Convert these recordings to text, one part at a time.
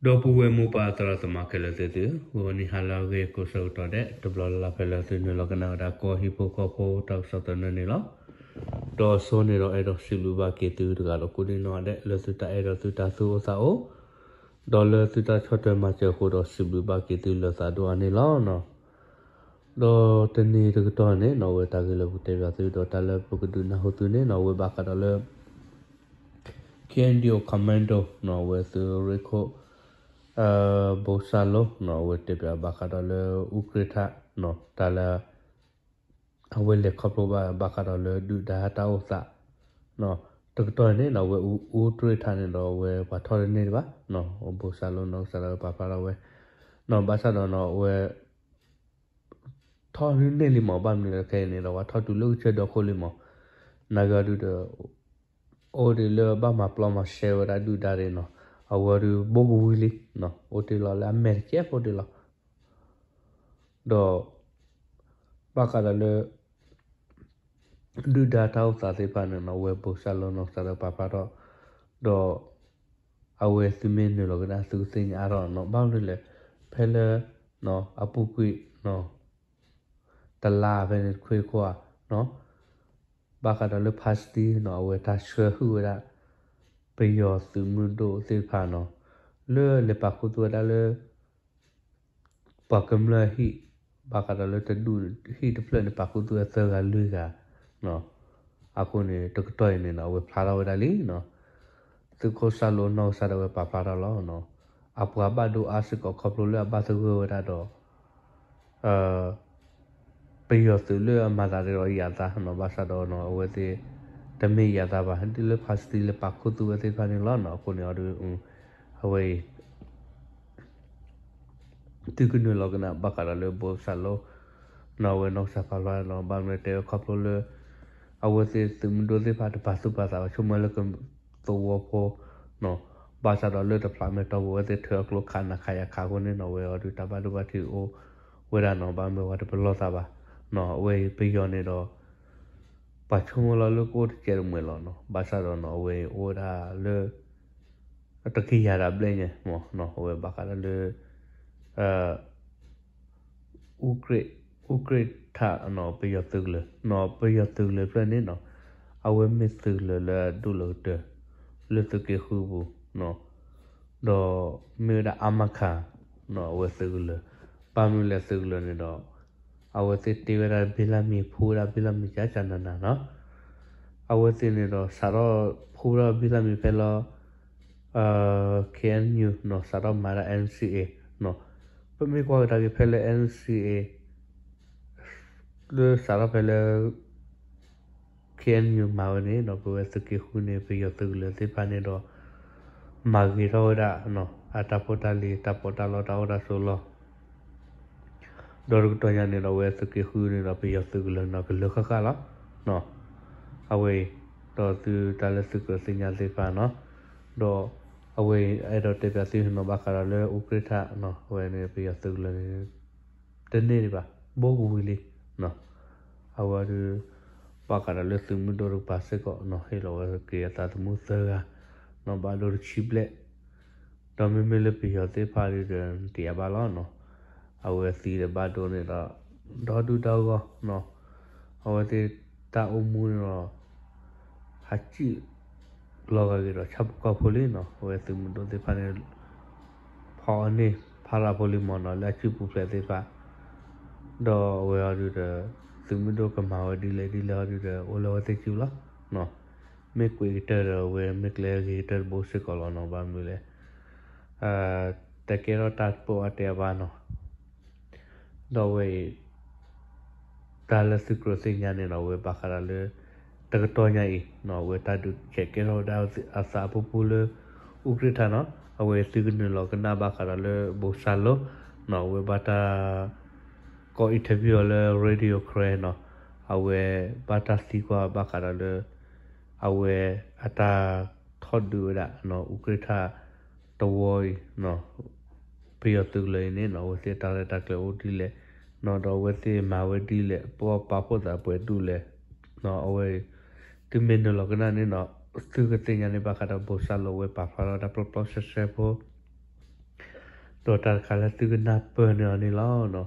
ဒီပုၢ်ဝဲၢ်မိၢ်ပၢ်သရၣ်သမါခဲလၢာ်သ့ၣ်သု, ဂီၤနံၤဟါလၢအဂ့ၤကိးဆၢကတီၢ်ဒဲး တဘျီလၢ်လၢ်ဖဲလၢသုနုာ်လီၤကနၣ်ဝဲဒၣ်ကီၢ်ဟံၣ်ဖိဃီဖိတၢ်ကစီၣ်သနၢၣ်န့ၣ်လီၤ. ဒီးအဆိန့ၣ်ဒီးအဲၣ်ဒိးစံးဘျုးဘၣ်က့ၤသုတဂၤဒီးကိးဒံနီၢ်ဂၤဒဲး လၢသုတၢ်အဲၣ်ဒိးသုတၢ်သူၣ်အိၣ်သးအိၣ်, ဒီးလၢသုတၢ်ဆီၣ်ထွဲမၤစၢၤအဃိဒီးစံးဘျုးဘၣ်က့ၤသုလၢသးဒိၣ်အါန့ၣ်လီၤ. ဒီးတနံၤတကတီၢ်န့ၣ်နီၢ် အဝဲတၢ်ဂ့ၢ်လၢပကတဲဘၣ်သုဒီးတၢ်လၢပကဒုးနၢ်ဟူသုန့ၣ်နီၢ် အဝဲဘၣ်ဃးဒီးလၢ K N D O Commando နီၢ် အဝဲသုးရ့ၣ်ခိၣ် ဘိၣ်စၢ်လိနီၢ် အဝဲတဲပၠးဘၣ်ဃးဒီးလၢအူကြ့ၣ်ထၣ်နီၢ် တၢ်လၢ အဝဲလဲၤခီဖျိဘၣ်ဘၣ်ဃးဒီးလၢဒုၣ်ဒါတၢ်အိၣ်သး တကတီၢ်န့ၣ်နီၢ် အဝဲအူကြ့ၣ်ထၣ်န့ၣ်ဒီးအဝဲပှၤထီၣ်တန့ၢ်ဒံးဘၣ်နီၢ် ဘိၣ်စၢ်လိနီၢ် ကစၢ်ဒၣ်ဝဲပာ်ဖျါထီၣ်ဝဲ နီၢ် ဘၣ်ဆၣ်ဒီးနီၢ် အဝဲ ထီၣ်န့ၢ်လံမး ဘၣ်မနုၤလဲၣ်ခဲအံၤန့ၣ်ဒီး ပှၤထီၣ်တုၤလၢကစၢၢ်ဒီခိၣ်လံမး, နာ်က့အီၤဒုဒီး အိၣ်ဒံးလၢဘၣ်မၤပျီမၤရှဲဝဲဒၣ်ဒုၣ်ဒါဒၣ်နီၤ, အဝဲဒုးဘိကဝံၤလံ, အိၣ်တ့ၢ်လီၤလၢအမဲာ်တကဲဖိတ့ၢ်လီၤ. ဒီး ဘၣ်ဃးဒီးလၢ ဒုၣ်ဒါတၢ်အိၣ်သးသ့ၣ်တဖၣ်န့ၣ်နီၤ အဝဲဘိၣ်စၢ်လိနီၢ် ကစၢ်ဒၣ်ဝဲပာ်ဖျါထီၣ်, ဒီး အဝဲသုမ့ၢ်နုာ်လီၤကဒါသုကသ့ၣ်ညါအါထီၣ်နီၤ, ဘၣ်မနုၤလဲၣ်, ဖဲလၢ အပူၤကွံာ် တလါဖဲန့ၣ်တခွ့ခိၣ်ဧါ, ဘၣ်ဃးဒီးလၢဖါစတံနီၤ အဝဲတၢ်ဆှၢဟုၣ်ဝဲဒၣ် ပယီၤသုးမုၢ်ဒိၣ်သ့ၣ်တဖၣ်နီၤ, လၢလဲၤပာ်ခူသူၣ်ဝဲဒၣ်လၢ ပှၤကမျၢၢ်ဟံၣ်, ဘၣ်ဃးဒီးလၢတဒူၣ်ဟံၣ်တဖျၢၣ်န့ၣ် ပာ်ခူသူၣ်ဝဲသၢဂၤလွံၢ်ဂၤ, အဃိန့ၣ် တကတီၢ်အံၤန့ၣ်နီၤ အဝဲဖျါထီၣ်ဝဲဒၣ်လံနီၤ, သုးခိၣ်စၢ်လိနီၢ်ကစၢ်ဒၣ်ဝဲပာ်ဖျါထီၣ်လီၤ. အပှၤဘၣ်ဒိအါစ့ၢ်ကီးခီဖျိလၢအဘၣ်သဂၢၢ်ဝဲဒၣ်ဒီး ပယီၤသုးလၢအမၤသးဒ်ဒီးယသးနီၤ, ဘၣ်ဆၣ်ဒီးနီၤ အဝဲသ့ၣ် တမ့ၢ်ယသးဘၣ်, ဒ်လၢဖါစတံလၢပာ်ခူသူၣ်ဝဲသ့ၣ်တဖၣ်န့ၣ်လီၤနီၤ, အဃိန့ၣ်အီၤဒုး အဝဲအံၤ သုကနုာ်လီၤကနၣ်ဘၣ်ဃးဒီးလၢဘိၣ်စၢ်လိနီၤ အဝဲနီၢ်ကစၢ်ပာ်ဖျါလီၤ, ဘၣ်မနုၤတဲဝဲခီဖျိလၢ အဝဲသ့ၣ်သုးမုၢ်ဒိၣ်သ့ၣ်တဖၣ်တပာ်သူၣ်ပာ်သးဘၣ် ဆိကမိၣ်လၢကသဝီဖိနီၤ, ဘၣ်ဆၣ်ဒီးလၢတဖျးမဲာ်တီပူၤ အဝဲသ့ၣ်ထုးအကျိခးနးခးယၤခးအဃိန့ၣ်နီၤ အဝဲအီၤဒုးတၢ်ဘၣ်ဒိဘၣ်ထံးအိၣ်ဝဲဒၣ်နီၤ, ဘၣ်မနုၤဝဲတပလီၢ်သးဘၣ်နီၤ, အဝဲအံၤပယီၤန့ၣ်ဒီး ပှၤဆိကမိၣ်လီၤလၢကအိၣ်တစဲးတမှဲၤလီၤနီၤ, ဘၣ်ဆၣ်ဒီးနီၤ အဝဲအံၤအိၣ်ဝဲဒၣ်လၢ တကယၤဒၣ်ဘျဲၣ်ညါမးနီၤ, အဝဲဘၣ်ဃးဒီးလၢ အူကြ့ၣ်ထၣ်နီၤ ပယီၤသုးကလၢၤနီၤ, ပယီၤသုးကလၢၤဖျၢၣ်န့ၣ်နီၤ အဝဲမ့ၢ်သုးကလၢၤလၢအဒိၣ်လီၤကတၢၢ် လၢသုးက့ဃုပူၤနီၤ, ဒီးမ့ၢ်ဝဲဒၣ်အါမးခးနီၤ အဝဲသုးကလၢၤ, ဘၣ်မနုၤလဲၣ်သုးကလၢၤန့ၣ်ဒီး အဝဲသ့ၣ်တ့ဝဲဒၣ်ဘ့လၣ်မံၤ ဖှူဝဲဒၣ်ဘ့လၣ်မံၤကၠၢ်ကၠၢ်နးနးနီၤ, အဝဲသ့ၣ်န့ၣ်ဒီးစးထီၣ်ဖှူဝဲဒၣ်ဘ့လၣ်မံၤဖဲလၢ K N U နီၤ စးထီၣ်မၤဒၣ် N C A နီၤ, ပမ့ၢ်ကွၢ်ကဒါက့ၤဖဲလၢ N C A လၢစးထီၣ်ဖဲလၢ K N U မၤဝဲန့ၣ်နီၤ ပဝဲသုးက့ဃုန့ၣ် ပယီၤသုးကလၢၤသ့ၣ်တဖၣ်န့ၣ်ဒီး မၤဂ့ၤထီၣ်ဝဲဒၣ် အတၢ်ဖိတၢ်လံၤ တၢ်ပီးတၢ်လီ တၢ်အိၣ်တၢ်ဆိးလီၤ ဒီးတကတီၢ်ညါန့ၣ်ဒီး အဝဲသုးက့ဃုန့ၣ်ဒီး ပယီၤသုးကလၢၤန့ၣ် ကလၢၤဃၣ်ဃၣ်လီၤ. အဝဲအံၤ ဒီးသုတၢ်လၢသုကြၢးသ့ၣ်ညါသ့ၣ်တဖၣ်နီၤ, ဒီး အဝဲအံၤအဲၣ်ဒိးတဲပၠးသုနီၤ ဘၣ်ဃးဒီးလၢအူကြ့ၣ်ထၣ်နီၤ အဝဲန့ၣ် ပယီၤသုးကလၢၤန့ၣ် တန့ၢ်ဒံးဘၣ် ဘိကဝံၤလံ အဝဲဒုး ဘၣ်ဃးဒီးလၢသုးမုၢ်ဒိၣ်တကပၤစ့ၢ်ကီးနီၤ ဟ့ၣ်လီၤဝဲက့ၤအသးသမူသၢဂၤ နီၤ ဘၣ်ဒိတဆံဘျဲၣ်, ဒီးမ့မ့ၢ်လၢပယီၤသ့ၣ်တဖၣ်ဒုးဒီး တယာ်ဘၣ်လီၤနီၤ, အဝဲသံဒီးဘၣ်ဒိန့ၣ်ဒီး ဒီဒူၣ်ဒီဂီၢ်နီၤ, အဝဲသ့ၣ်တၢ်အိၣ်မူန့ၣ်ဒီး ဟးစံၣ်လီၤဂာ်က့ၤဒီးဆၣ်ဖိကီၢ်ဖိလံနီၤ, အဝဲသုးမုၢ်ဒိၣ်သ့ၣ်တဖၣ်န့ၣ် ဖီအန့ၢ်ဖးလၢ်ဖိလံမ့ၢ်နီၤ လၢအစုပူၤဖျဲးသ့ၣ်တဖၣ်, ဒီးအဝဲအီၤဒုးဒီး သုးမုၢ်ဒိၣ်ကမၤဝဲဒ်လဲၣ်ဒ်လဲၣ်အီၤဒုးဒီး အိၣ်လၢအဝဲသ့ၣ်စုလီၤ. မ့ၢ်ကွံာ်ကတၢၢ်ဒီး အဝဲမ့ၢ်ကျဲဂ့ၤကတၢၢ်တဘိစ့ၢ်ကီးလီၤနီၤ, ဘၣ်မနုၤလဲၣ် တကဲထီၣ်တၢ်တပိာ်အါတဲအါဘၣ်နီၤ, ဒီးအဝဲအံၤ တၢ်လၢသုကြၢးသ့ၣ်ညါန့ၣ်နီၤ အဝဲဘၣ်ဃးဒီးလၢ တကတီၢ်ညါအံၤနီၤ အဝဲတၢ်ဒုးဆဲးကဲထီၣ်ဝဲဒၣ်အသးအပူၤပူၤလၢ အူကြ့ၣ်ထၣ်နီၤ, အဝဲသုကနုာ်လီၤကနၣ်ဘၣ်ဃးဒီးလၢ ဘိၣ်စၢ်လိနီၤ အဝဲဘၣ်တၢ် ကီၢ် interview အီၤလၢ Radio Karen နီၤ, အဝဲဘၣ်တၢ်သံကွၢ်ဘၣ်ဃးဒီးလၢ အဝဲအတၢ်ထီၣ်ဒုးဝဲဒၣ် အူကြ့ၣ်ထၣ်တဝီအံၤ ပယီၤသုးကလၢၤအံၤန့ၣ်နီၤ အဝဲသ့ၣ်တၢ်ရဲၣ်တၢ်ကျဲၤအိၣ်ဒ်လဲၣ်နီၤ ဒီးအဝဲသ့ၣ်မၤဝဲဒ်လဲၣ် ပပာ်ဖှိၣ်သးပှဲၤဒူၣ်လဲၣ်နီၤ အဝဲ သုမ့ၢ်နုာ်လီၤကနၣ်န့ၣ်နီၤ သုကသ့ၣ်ညါန့ၣ်ဘၣ်ဃးဒီး ဘိၣ်စၢ်လိဝဲပာ်ဖျါထီၣ်ဝဲဒၣ်ပျီပျီဆှဲဆှဲဖိ ဒီးတၢ်တခါလၢသုကနၢ်ပၢၢ်န့ၢ်အီၤန့ၣ်လီၤ.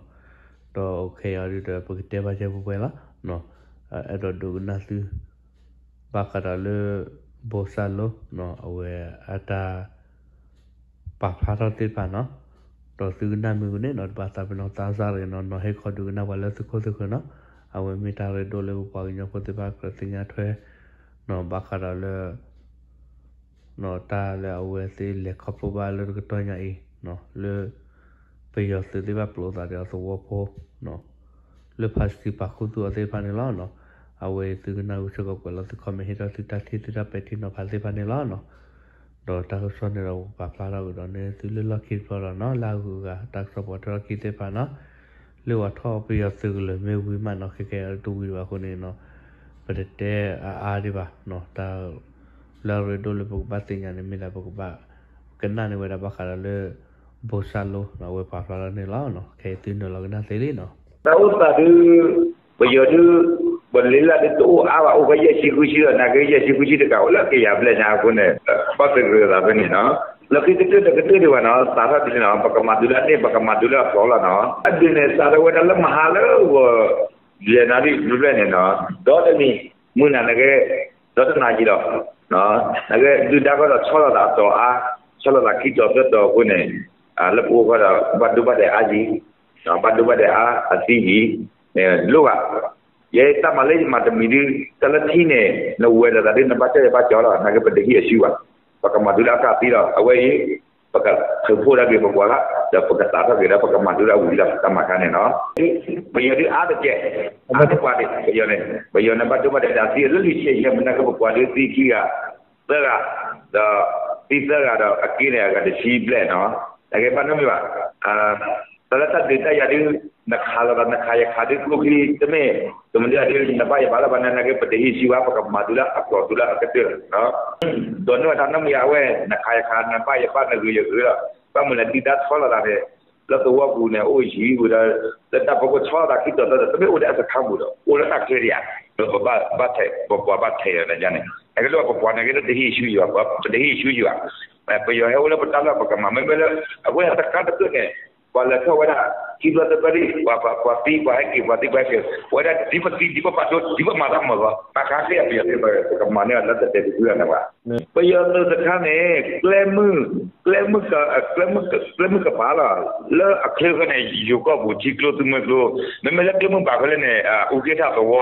ဒီးခဲအံၤဒုးဒီး ပကတဲဘၣ်ကဲပှဲၤပှဲၤလီၤ. အဲၣ်ဒိးဒိကနၣ်သု ဘၣ်ဃးဒီးလၢ ဘိၣ်စၢ်လိ အဝဲအတၢ် ပာ်ဖျါထီၣ်သ့ၣ်တဖၣ်နီၤ, ဒီးသုကနၣ်မ့ၢ်ဝံၤန့ၣ်နီၤ တဘၣ်သးပ့ၤနီၣ်သးစၢ်တဂ့ၤနီၤ, နီၤဟ့ၣ်ခီဒုးကနၣ်ပှၤလၢသုခိၣ်သုဃၢၤနီၤ, အဝဲမ့ၢ်တၢ်ရ့ဒိၣ်လၢပပှၤကညီဖိသ့ၣ်တဖၣ်ကြၢးသ့ၣ်ညါထွဲ နီၤ ဘၣ်ဃးဒီးလၢ တၢ်လၢအဝဲသ့ၣ်လဲၤခီဖျိဘၣ်လၢတကတီၢ်ညါအံၤ လၢ ပယီၤသုးသ့ၣ်တဖၣ်ပျိးသးဒီးအသဝီဖိ လၢဖးစံးပာ်ခူသူၣ်အီၤသ့ၣ်တဖၣ်န့ၣ်လီၤ. အဝဲအံၤသုကနၣ်ဂုာ်ဆၢကီးကွဲးလီၤသု comment ဟ့ၣ်ထီၣ်သုတၢ်ထံၣ်သုတၢ်ပဲာ်ထံနီၤဖးသ့ၣ်တဖၣ်န့ၣ်လီၤ. ဒီးတၢ်ကစီၣ်န့ၣ်ဒီးပာ်ဖျါထီၣ်ကဒီးန့ၢ်သုလၢလီၢ်ခံတဘျီဒီးနီၤ လၢအဂုၤအဂၤတၢ်ကစီၣ်ပိာ်ထွဲထီၣ်ခံသ့ၣ်တဖၣ်နီၤ, လၢပှၤထီၣ်ပယီၤသုးကလၢၤမ့ၢ်ဝံၤမးနီၤ ခဲကဲတဝံၤဒံးဘၣ်အဃိန့ၣ်နီၤ, ပတတဲအါအါဒံးဘၣ်နီၤ, တၢ် လၢအရ့ဒိၣ်လၢပကဘၣ်သ့ၣ်ညါန့ၣ် မ့ၢ်ဒၣ်ပကဘၣ် ကနၣ်န့ၢ်ဝဲဒၣ်ဘၣ်ဃးဒီးလၢ ဘိၣ်စၢ်လိ အဝဲပာ်ဖျါထီၣ်န့ၣ်လီၤ. ခဲအံၤသုနုာ်လီၤကနၣ်သ့လံနီၤ. တၢ်အိၣ်သးဒုး ပယီၤဒုး ပလဲၤလၢဒုးတအိၣ်အါဘၣ် အိၣ်ဖဲယဲၢ်ဆံဃုဆံဒီး နာ်က့ယဲၢ်ဆံဃုဆံတကး အိၣ်လၢကယၤဘျဲၣ်ညါအဃိန့ၣ် ဘၣ်သဂၢၢ်သးဖဲန့ၣ်နီၤ, လၢခံကတၢၢ်တကတၢၢ်ဒံးဘၣ်နီၤ သးထီၣ်ဒ်န့ၣ်နီၤ ပကမၤဒုးလၢအန့ၢ် ပကမၤဒုးလၢအဖျိးလီၤနီၤ, အဒုးန့ၣ် သးထီၣ်ဝဲဒၣ်လၢမဟါလၢဂီၤ ယဲၢ်နၣ်ရံၣ်ဘျဲၣ်ဘျဲၣ်န့ၣ်နီၤ ဒီတနံၤ မုၢ်နၤနာ်က့ ဒီတနၤကံလီၤ, နာ်က့ဒုၣ်ဒါခီဒီးဆီလီၤသးအတီၤအါ, ဆီလီၤသးခံတီၤသၢတီၤအဃိန့ၣ် လၢပအိၣ်ခီဒီး ဘၣ်ဒိဘၣ်ဒဲးအါယံၤ, ဘၣ်ဒိဘၣ်ဒဲးအါအသံယံၤ, လိၣ်ဘၣ်, ယဲတၢ်မၤလၢယမၤတမံၤဒုး တၢ်လၢထံန့ၣ် နဝဲၤလီၤသးဒုး နဘၣ်ကၢ်ယဘၣ်ကၠီလီၤ, နာ်က့ပတဟံးအစုဘၣ်, ပကမၤဒုးလၢအကၢ်သံလီၤ, အဝဲအံၤ ပကထုးဖှိၣ်ဒၣ်က့ၤပပှၤလီၤ, ဒီးပကသးထီၣ်က့ၤဒီး ပကမၤဒုးလၢအဝံၤလီၤ တၢ်မၤခါန့ၣ်နီၤ, ပယီၤဒုးအါတက့ၢ်, အါတပှၤဒံး ပယီၤန့ၣ် ပယီၤန့ၣ် ဘၣ်ဒိဘၣ်ဒဲးဒၣ်သံလၢလွံၢ်ဆံယဲၢ်မနုၤက့ ပပှၤဒုးသံခံဂၤ သၢဂၤ, ဒီးသံသၢဂၤဒီးအက့န့ၣ် အဂၤတဆံဘျဲၣ်နီၤ, နာ်က့ဘၣ်နီတမံၤဘၣ် တၢ်လၢတၢ်ဒုးတၢ်ယၤဒုး နခးလိာ်သး နခးယခးဒုး ကျိချံတမ့ၢ် တမနုၤဒုး နဘၣ်ယဘၣ်လၢၤဘၣ်န့ၣ် နာ်က့ပတဟံးစုဘၣ် ပကမၤဒုးလၢအကျိၤဒုးလၢအကတၢၢ်လီၤ, ဒိးန့ၢ်ဝဲတၢ်နီတမံၤအဝဲ နခးယခး နဘၣ်ယဘၣ် နဂုၤယဂုၤလီၤ, ဘၣ်မနုၤလဲၣ် ဒုၣ်ဒါဆီလီၤသးန့ၣ် လၢသဝီပူၤန့ၣ် အိၣ်ယံၤဝံၤဒီး လၢတၢ်ဖီခိၣ်ဆီလီၤသးခံတီၤသၢတီၤ တမ့ၢ်အိၣ်ဒီးအစခါပူၤဒီး အိၣ်လၢတၢ်ချၢဒံးဧါ, ဒီးပဘၣ် ပပှၤဘၣ်ထဲးန့ၣ်န့ၣ် နာ်က့လၢပပှၤနာ်က့လၢတဟံးစုယွၤ ပတဟံးစုယွၤ ပယီၤဟဲအိၣ်လၢပတၢ်လီၢ် ပကမၤ မ့မ့ၢ်လၢ အဝဲတခါတဖျၢၣ်န့ၣ် ပှၤလဲၤထီၣ်ဝဲဒၣ် ခံဘျီသၢဘျီဒံး ပှၤသံ ပှၤဟဲက့ၤ ပှၤသံ ပှၤဟဲက့ၤ ပဝဲဒၣ် ဒ်ပသံ ဒ်ပပာ်ဒိ ဒ်ပမၤတၢ်မၤလီၤ ဘၣ်ဃးဃ့အပယီၤသ့ၣ် ပကမၤန့ၢ်အီၤလၢတတဲာ်တဖုအန့ၣ်ဘၣ်, ပယီၤသုးတခါန့ၣ် ကျဲမုၢ် ကျဲမုၢ်ကပၤလီၤ, လၢအချၢဃီန့ၣ် ယိၤကီၢ်ပူၤ ထံကျိသူမွဲကျိ, မ့မ့ၢ်လၢကျဲမုၢ်ဘၣ်ဃီလဲၣ်န့ၣ် အူက့ထၣ်သဝီ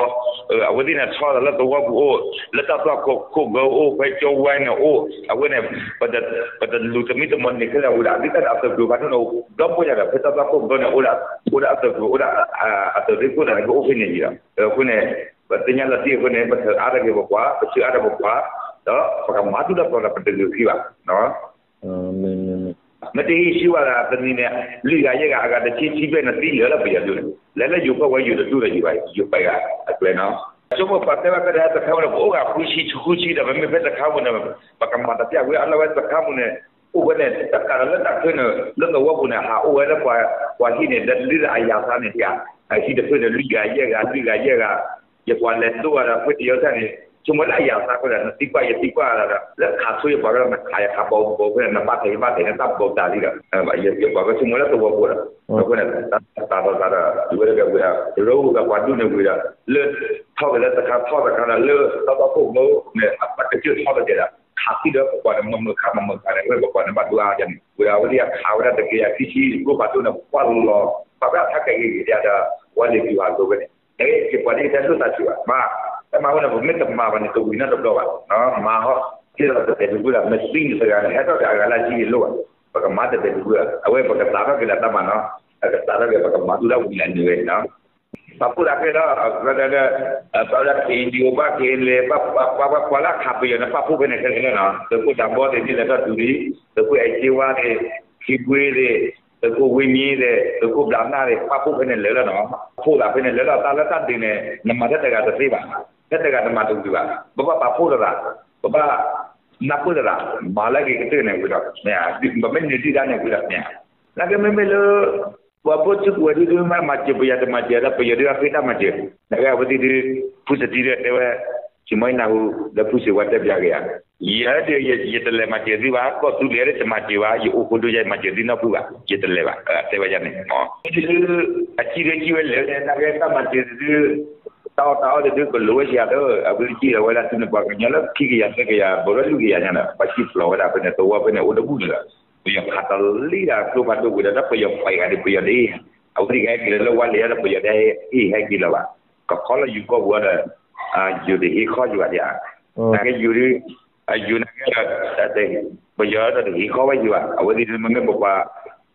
အဝဲသ့ၣ်န့ၣ် ဆီလီၤသးလၢသဝီပူၤအိၣ်, လၢတၢ်သွၣ်ခိၣ်ခိၣ်ဘၢအိၣ် ဖဲကၠီဝဲန့ၣ်အိၣ်, အဝဲန့ၣ် ပတလူၤသမံသမိးန့ၢ်ခဲလၢာ်ဝံၤဒီး အဒုၣ်တၢ်ဒီးအသုးကျိၤဖးဒိၣ်န့ၣ် ဒီဘိညါဒီး ဖဲတၢ်သွၣ်ခိၣ်ဘၢန့ၣ် အိၣ်ဒၣ်အသုးကျိၤ အိၣ်ဒၣ်အသုးရ့ခိၣ်န့ၣ် ကအိၣ်ဖဲန့ၣ်ယံၤဒီး အဃိန့ၣ် ပသ့ၣ်ညါလီၤတံၢ်အဃိန့ၣ် ပထုးအါထီၣ်က့ၤပပှၤ ပထုးအါထီၣ်ပပှၤ ဒီးပကမၤဒုၣ်တၢ်ပျီဒီး ပတဂုၤခံဘၣ် မ့ၢ်တဟံးဆူၣ်ဘၣ်သးတနံၤန့ၣ် လွံၢ်ဂၤယဲၢ်ဂၤ အဂၤတဆံဆံဘျဲၣ်န့ၣ် သံလၢာ်လၢပယီၤဒုန့ၣ် လဲၤလၢယိၤကီၢ်ဝဲ ယိၤတဒူၣ်ဒီးယိၤဘၣ် ယိၤပှဲၤဂၤအကျဲနီၤ ဆိကမိၣ်ပှၤတဲဘၣ်ကဲဒီး စခါပူၤန့ၣ် ပအိၣ်ဂၤဃုဆံဃုဆံဒီး မ့မ့ၢ်ဖဲစခါပူၤန့ၣ် ပကမၤတပျၢ်ဝံၤအလီၢ်ဝဲစခါပူၤန့ၣ် အိၣ်ဝဲန့ၣ် တၢ်ကးဒီးလၢတၢ်ချၢန့ၣ် လၢသဝီပူၤန့ၣ် ဟးအိၣ်ဝဲလၢပှၤဟံၣ်န့ၣ် လၢဒ်သိးအယၤသးန့ၣ် ဟံၣ်တဖျၢၣ်န့ၣ် လွံၢ်ဂၤယဲၢ်ဂၤ လွံၢ်ဂၤယဲၢ်ဂၤ ယပှၤလဲၤတိၢ်ဝဲဒီး ဖဲတယီၤတၢ်န့ၣ် ဆိကမိၣ်လၢအယၤသးဃိဒီး နသံကွၢ်ယသံကွၢ်ဒီး လၢခးဆိယပှၤကဒီး နခးယခးပိာ်ပိာ်ဖဲန့ၣ် နဘၣ်ထဲးယဘၣ်ထဲးန့ၣ် တၢ်ဘိးတၢ်လံဒီး ယပှၤကဆိကမိၣ်လၢသဝီပူၤဒီး အဃိန့ၣ် တၢ်သးဒီးသးဒီး ဝဲတဂၤဝဲဒၣ် ရူပှၤဒူၣ်န့ၣ်ဝံၤဒီး လၢထီၣ်က့ၤလၢတခါထီၣ်တခါဒီး လၢတၢ်သီခိၣ်ဘိန့ၣ် အတကၢၢ်ထီၣ်တကဲဒီး ခးသံဒီးပပှၤန့ၣ် မၤမုာ်ခးမၤမုာ်ခးန့ၣ် ဝဲပပှၤန့ၣ် ဘၣ်ဒိအါန့ၣ် ဝံၤဒီး အဝဲဒၣ်ခးဝဲဒၣ်တကယၤခံဆံ ကျိဖးဒိၣ်န့ၣ် ပှၢ်လီၤ ပှၤဘၣ်ခးကဲက့ၤက့ၤဒီး ဝဲလံာ်တူၢ်ဟးလိာ်ဝဲန့ၣ် နက့ပှၤဒ်တဲလိာ်သးဆူၣ်ဘၣ် မၤ တမၤဝဲန့ၣ် ပမ့ၢ်တမၤဘၣ်န့ၣ် တဝံၤနီတဘျီဘၣ် မၤဟီ က့ၤလီၤတတဲာ်တဖုဒီး မ့ၢ်သံန့ၣ်တဂၤန့ၣ် ဟဲထီၣ်ဒီးအဂၤလၢဆံယလိၣ်ဘၣ် ပကမၤတတဲာ်တဖုဒီး အဝဲပကသးထီၣ်က့ၤလၢတၢ်မၤနီၤ ပကသးထီၣ်က့ၤ ပကမၤဒုၣ်ဒၣ်ဝံၤလၢနုၤဝဲနီၤ ပာ်ဖှိၣ်သးခဲလၢာ် ပဝဲဒၣ် KNDO ဘၣ် က့ၤလဲၤ ပှၤလၢအခးပယီၤန့ၣ် ပာ်ဖှိၣ်ဖဲန့ၣ်ခဲလၢာ်လီၤနီၤ သုးခိၣ်တၢ်ဘီသ့ၣ် ဒ်လဲၤထီၣ်တုၤလံ သုးခိၣ်အဲၣ်စ့ဝါသ့ၣ် ခံဘှ့သ့ၣ် သုးခိၣ်ဝ့ၢ်မံသ့ၣ် သုးခိၣ်ဘျးနၢ်သ့ၣ် ပာ်ဖှိၣ်ဖဲန့ၣ်လၢာ်လီၤနီၤ ဖှိၣ်သးဖဲန့ၣ်လၢာ်လီၤ တၢ်လၢတၢ်ဒုးန့ၣ် နမၤထဲတဂၤတသ့ဘၣ် ထဲတဂၤနမၤတဝံၤဘၣ် ပဘၣ်ပာ်ဖှိၣ်လိာ်သး ပဘၣ်နၢ်ပၢၢ်လိာ်သး မၤလၢအဂ့ၤကတၢၢ်န့ၣ်ဝံၤဒီး မ့ၢ်ဧါ ပမ့ၢ်နုာ်ဒုၣ်ဒါန့ၣ်ဝံၤဒီး မ့ၢ်ဧါ နာ်က့မ့မ့ၢ်လၢ ပှၤဖိဆံးပဝဲဒုဒုမ့ၢ်မၤစၢၤပယီၤတမၤစၢၤဒီး ပယီၤဒုအဃ့တၢ်မၤစၢၤ နာ်က့အဝဲသ့ၣ်ဒု ဖုစတံဒီးတဲဝဲ ဆိမိၣ်နၢ်ဟူလၢဖုစ့ဝါတဲပျးက့ၤဧါ, ယဲဒၣ် ယတလဲၤမၤစၢၤသုဘၣ်, ကီၢ်သူလ့ၤတမၤစၢၤဘၣ်, ယအိၣ်ဃိဒိယမၤစၢၤသုနီတဖုဘၣ်, ယတလဲၤဘၣ်, တဲဝဲဒ်န့ၣ်. ဒ် အစံၣ်ဒုစံၣ်ဝဲလဲၣ်, နကဲတၢ်မၤစၢၤသု, တၢ်အီၣ်တၢ်အီဒုကလိၤဝဲဆံးဧါဒီး အဝဲစံၣ်လီၤဝဲဒၣ် သုန့ၣ်ပှၤကညီလၢခံကယၤသၢကယၤ ဘူးထီၣ်လွံၢ်ကယၤညါဒီး ပှၤစံၣ်ဖျိးဝဲဒၣ်ဖဲန့ၣ် သဝီဖဲန့ၣ် အိၣ်တဘူၣ်လၢၤ, ပယီၤခးတလံတၢ်ကျိဖးဒိၣ်ဝံၤဒီး တၢ်ပယီၤပှဲၤဂၤဒီး ပယီၤတဟ့ၣ်, အဝဲသ့ၣ်ကဟဲက့ၤလၢဝါလံၤဒီး ပယီၤတဟ့ၣ်ဟဲက့ၤလၢၤဘၣ်, ကခီလၢယိၤကီၢ်ပူၤဒီး ယိၤတဟ့ၣ်ခီယိၤဘၣ်ဒံးဧါ, နကဲယိၤဒု ယိၤနကဲဒီး ပယီၤဒီးတဟ့ၣ်ခီဝဲယိၤဘၣ်, အဝဲသ့ၣ်မ့မ့ၢ်ပပှၤ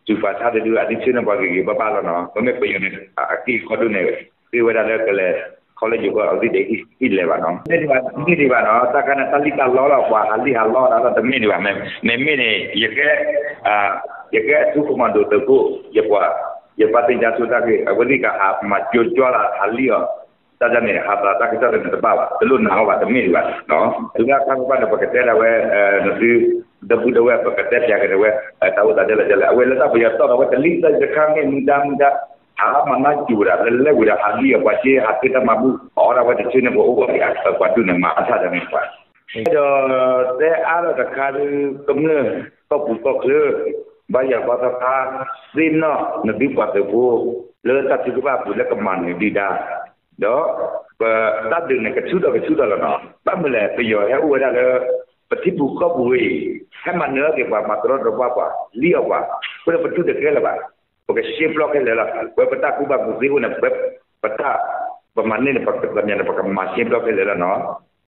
စူၤပာ်ဆါတဒု အဒုဆၢန့ၣ်ပှၤက့ၤက့ၤဘၣ်ဘၣ်လီၤနီၤ, မ့မ့ၢ်ပယီၤန့ၣ် အက့ၢ်ခီဒိၣ်န့ၣ် ဃ့ဝဲဒၣ်လၢကလဲၤခီလၢယိၤကီၢ် အဝဲသ့ၣ်တဟ့ၣ်လဲၤဘၣ်နီၤ, တမ့ၢ်ဒံးဘၣ်နီၤ, တၢ်ခါန့ၣ် တၢ်လံၣ်တၢ်လီလီၤ ပှၤဟးလံၣ်ဟးလီတၢ်ဒီးတမ့ၢ်ဒံးဘၣ်, မ့မ့ၢ်န့ၣ် ယကဲ ယကဲအထူးကွန်မန်ဒိုသုးခိၣ် ယပှၤ ယပၢ်သ့ၣ်ညါဆိတၢ်ဂ့ၢ် အဝဲသ့ၣ်ကဟးမၤကၠိကၠီလၢဟးလံၣ်အီၤ တၢ်န့ၣ် ဟးသးတၢ်ကစီၣ်န့ၣ်တဘၣ်ဘၣ်, တလိၣ်နာ်အီၤဘၣ် တမ့ၢ်ဒံးဘၣ်, တုၤလၢအခါဘၣ်န့ၣ် ပကတဲဒၣ်ဝဲ နသု ဒီပုၢ်ဒီဝဲၢ် ပကတဲပျးက့ၤန့ၣ်ဝဲ တၢ်အိၣ်သးဒ်လဲၣ်ဒ်လဲၣ်, အဝဲလၢတၢ်ပယီၤတီၢ်ဒီးဝဲတလံၣ်တၢ်တခါမ့ၢ်မူဒါမူဒါ ဟးမၤနၢ်စူၤဝဲဒၣ် လဲၤလဲၤဝဲဒၣ် ဟးလံၣ်အီၤ ပှၤစ့ဟးဃ့တၢ်မၤဘူၣ် အီၣ်ဒၣ်ဝဲတဆၢန့ၣ် ပအိၣ်ဝဲဒၣ် ပှၤဒူၣ်န့ၣ် မၤအါထီၣ်န့ၣ်ပှၤ ဒီးတဲအါထီၣ်တခါဒု ကမျၢၢ်ကီၢ်ပူၤကီၢ်ချၢ ဘါယွၤဘါသီခါ သ့ၣ်နီၣ်နသုပှၤသုးဖိ လၢတၢ်ထုကဖၣ်အပူၤလၢကမၤနၢၤဒုၣ်ဒါ ဒီး ပတၢ်ဒုးန့ၣ်ကဆူၣ်ထီၣ်ကဆူၣ်ထီၣ်လီၤနီၤ, ဘၣ်မနုၤလဲၣ် ပယီၤဟဲအိၣ်ဝဲဒၣ်လၢ ပထံပူၤကီၢ်ပူၤဝဲအံၤ ဟဲမၤနၢၤက့ၤပှၤ မၤတရီတပါပှၤ လံၣ်အီၤပှၤ, အဃိဒီးပတူၢ်တကဲလၢၤဘၣ်, ပကရှဲပျီခဲလၢာ်လီၤ, ဝဲပတၢ်ကူၣ်ဘၣ်ကူၣ်သ့အိၣ်န့ၣ် ဝဲပတၢ် ပမၤန့ၢ်န့ၣ် ပကသ့ၣ်ညါန့ၣ် ပကမၤရှဲပျီခဲလၢာ်လီၤနီၤ